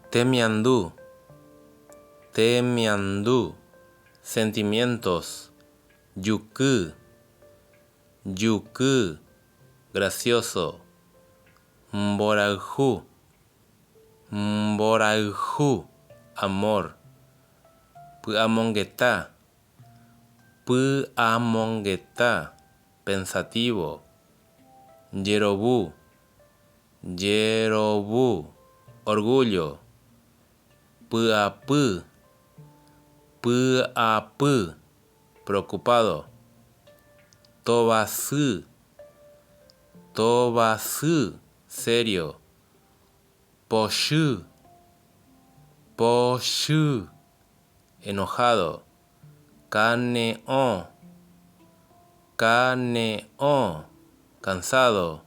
Temiandu, temiandu, sentimientos, juky, juky, gracioso, mborayhu, mborayhu, amor, py'amongeta, py'amongeta, pensativo, jerovu, jerovu, orgullo, py'apy, py'apy, preocupado, tovasy, tovasy, serio, pochy, pochy, enojado, kane'õ, kane'õ, cansado.